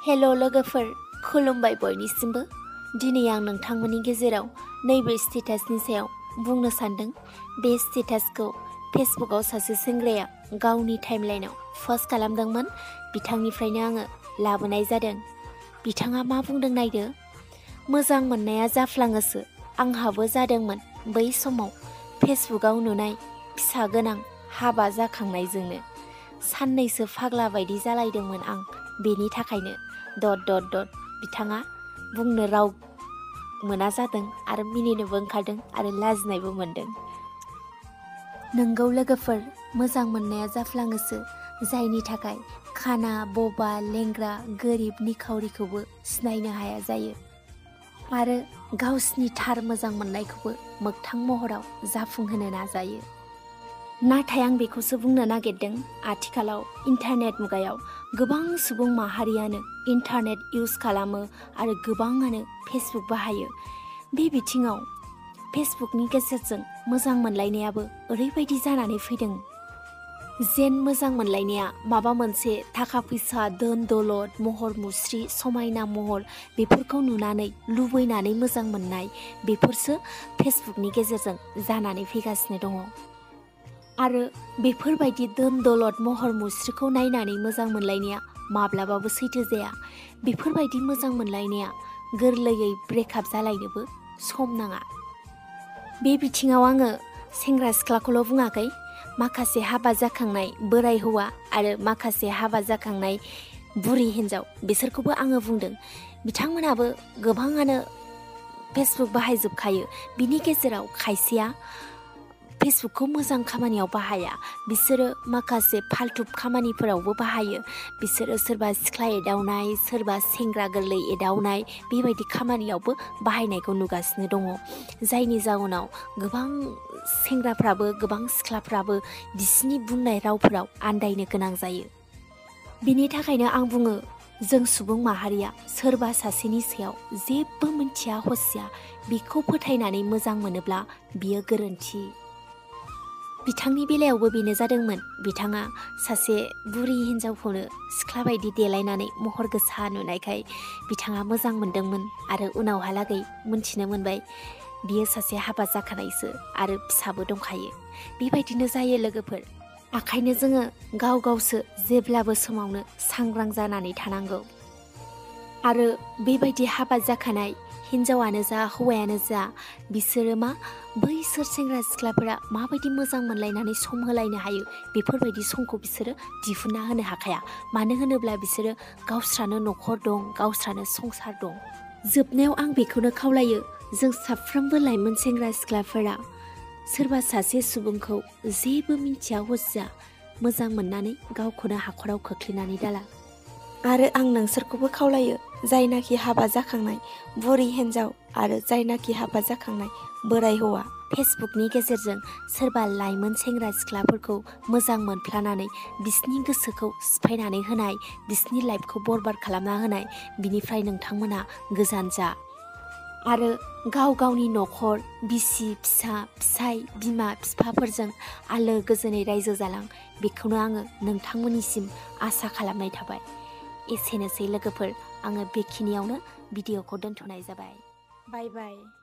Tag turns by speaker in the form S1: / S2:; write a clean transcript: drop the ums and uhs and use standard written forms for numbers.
S1: हेल' लोगोफोर, खुलुमबाय बयनिसिमबो। दिनै आं नोंथांमोननि गेजेराव नैबे स्टेटासनि सायाव बुंनो सानदों। बे स्टेटासखौ फेसबुकआव सासे सेंग्राया गावनि टाइमलाइनाव पस्ट खालामदोंमोन। बिथांनिफ्रायनो आङो लाबोनाय जादों। बिथाङा मा बुंदों नायदो। मोजां मोननाया जाफ्लाङोसो, आंहाबो जादोंमोन बै समाव फेसबुकआव नुनाय फिसा गोनां हाबा जाखांनायजोंनो। साननैसो फाग्ला बायदि जालायदोंमोन आं बेनि थाखायनो बिथाङा बुंनो राव मोना जादों आरो मिनिनोबो ओंखारदों आरो लाजिनायबो मोनदों। नोंगौ लोगोफोर, मोजां मोननाया जाफ्लाङोसो, जायनि थाखाय खाना बबा लेंग्रा गोरिब निखावरिखौबो सिनायनो हाया जायो आरो गावसिनि थार मोजां मोननायखौबो मोगथां महराव जाफुंहोनो नाजायो। नाथाय आं बेखौसो बुंनो नागिरदों, आथिखालाव इन्टारनेट मुगायाव गोबां सुबुं माहारियानो इन्टारनेट इउज खालामो आरो गोबाङानो फेसबुक बाहायो। बे बिथिङाव फेसबुकनि गेजेरजों मोजां मोनलायनायाबो ओरैबायदि जानानै फैदों जेन मोजां मोनलायनाया माबा मोनसे थाखा फैसा धोन दौलत महर मुस्रि समायना महर बेफोरखौ नुनानै लुबैनानै मोजां मोननाय, बेफोरसो फेसबुकनि गेजेरजों जानानै फैगासिनो दङ। आरो बेफोरबायदि धोन दौलत महर मुस्रिखौ नायनानै मोजां मोनलायनाया माब्लाबाबो सैथो जाया। बेफोरबायदि मोजां मोनलायनाया गोरलैयै ब्रेकआप जालायनोबो सम नाङा। बे बिथिङाव आङो सेंग्रा सिख्लाखौल' बुङाखै, माखासे हाबा जाखांनाय बोराय हौवा आरो माखासे हाबा जाखांनाय बुरि हिन्जाव बिसोरखौबो आङो बुंदों। बिथांमोनाबो गोबाङानो फेसबुक बाहायजोबखायो। बिनि गेजेराव खायसेया फेसबुकखौ मोजां खामानियाव बाहाया, बिसोरो माखासे फाल्थु खामानिफोरावबो बाहायो। बिसोरो सोरबा सिख्ला एदावनाय, सोरबा सेंग्रा गोरलै एदावनाय, बेबायदि खामानियावबो बाहायनायखौ नुगासिनो दङ। जायनि जाउनाव गोबां सेंग्राफ्राबो गोबां सिख्लाफ्राबो बिसिनि बुंनाय रावफोराव आन्दायनो गोनां जायो। बिनि थाखायनो आं बुङो, जों सुबुं माहारिया सोरबा सासेनि सायाव जेबो मिन्थिया हसिया बेखौ फोथायनानै मोजां मोनोब्ला बियो गोरोन्थि। बिथांनि बेलायावबो बेनो जादोंमोन। बिथाङा सासे बुरि हिन्जावखौनो सिख्ला बायदि देलायनानै महर गोसा नुनायखाय बिथाङा मोजां मोनदोंमोन आरो उनावहालागै मोनथिनो मोनबाय बियो सासे हाबा जाखानायसो आरो फिसाबो दंखायो। बेबायदिनो जायो लोगोफोर। ओंखायनो जोङो गाव गावसो जेब्लाबो समावनो सांग्रां जानानै थानांगौ। आरो बेबायदि हाबा जाखानाय हिन्जावानो जा हौवायानो जा, बिसोरो बैसोर सेंग्रा सिख्लाफोरा माबायदि मोजां मोनलायनानै सम होलायनो हायो, बेफोरबायदि समखौ बिसोरो दिहुनना होनो हाखाया। मानो होनोब्ला बिसोरो गावस्रानो न'खर दं, गावस्रानो संसार दं। जोबनायाव आं बेखौनो खावलायो, जों साफ्रोमबो लाइमोन सेंग्रा सिख्लाफोरा सोरबा सासे सुबुंखौ जेबो मिन्थिया हसिया मोजां मोननानै गावखौनो हाखराव खोख्लैनानै दाला। आरो आं नोंसोरखौबो खावलायो, जायनाखि हाबा जाखांनाय बुरि हिन्जाव आरो जायनाखि हाबा जाखांनाय बोराय हौवा, फेसबुकनि गेजेरजों सोरबा लाइमोन सेंग्रा सिख्लाफोरखौ मोजां मोनफ्लानानै बिसिनि गोसोखौ सिफायनानै होनाय, बिसिनि लाइफखौ बरबाद खालामना होनाय, बिनिफ्राय नोंथांमोना गोजान जा। आरो गाव गावनि न'खर बिसि फिसा फिसाय बिमा बिफाफोरजों आलो गोजोनै रायजो जालां, बेखौनो आङो नोंथांमोननिसिम आसा खालामनाय थाबाय। एसेनोसै लोगोफोर, आङो बेखिनियावनो भिडिअखौ दोनथ'नाय जाबाय। बाय बाय।